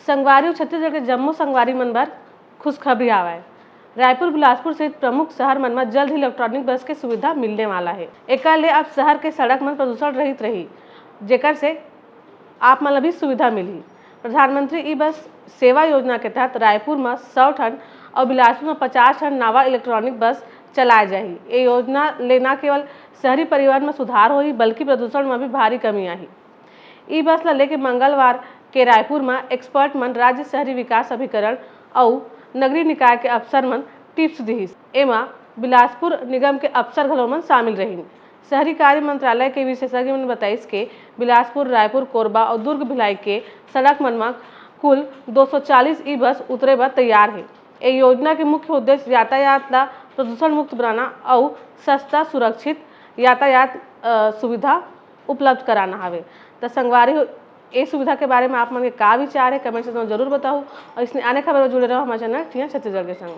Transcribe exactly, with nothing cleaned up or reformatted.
संगवारी अउ छत्तीसगढ़ के जम्मो संगवारी मन बर खुशखबरी आवय। रायपुर, बिलासपुर सहित प्रमुख शहर मन म जल्द ही इलेक्ट्रॉनिक बस के सुविधा मिलने वाला हे। एकर ले अब शहर के सड़क मन प्रदूषण रहित रही, जेकर से आप मन ल भी सुविधा मिलही। प्रधानमंत्री ई बस सेवा योजना के तहत रायपुर म सौ ठन अउ बिलासपुर म पचास ठन नवा इलेक्ट्रॉनिक बस चलाए जाही। ए योजना ले न केवल शहरी परिवहन म सुधार होही, बल्कि प्रदूषण म भी भारी कमी आही। ई बस ल लेके मंगलवार के रायपुर म एक्सपर्ट मन राज्य शहरी विकास अभिकरण अउ नगरीय निकाय के अफसर मन टिप्स दिहिस। एमा बिलासपुर निगम के अफसर घलो मन शामिल रहिन। शहरी कार्य मंत्रालय के विशेषज्ञ मन बताइस के बिलासपुर, रायपुर, कोरबा अउ दुर्ग भिलाई के सड़क मन म कुल दो सौ चालीस ई बस उतरे बर तैयार हे। ए योजना के मुख्य उद्देश्य यातायात ला प्रदूषण मुक्त बनाना अउ सस्ता, सुरक्षित यातायात, अ, सुविधा उपलब्ध कराना हवे। त संगवारी हो, ए सुविधा के बारे में आप मन के का विचार हे, कमेंट सेक्शन में जरूर बताओ। और इसने आने खबर में जुड़े रहो हमारे चैनल टीएन छत्तीसगढ़ के संग।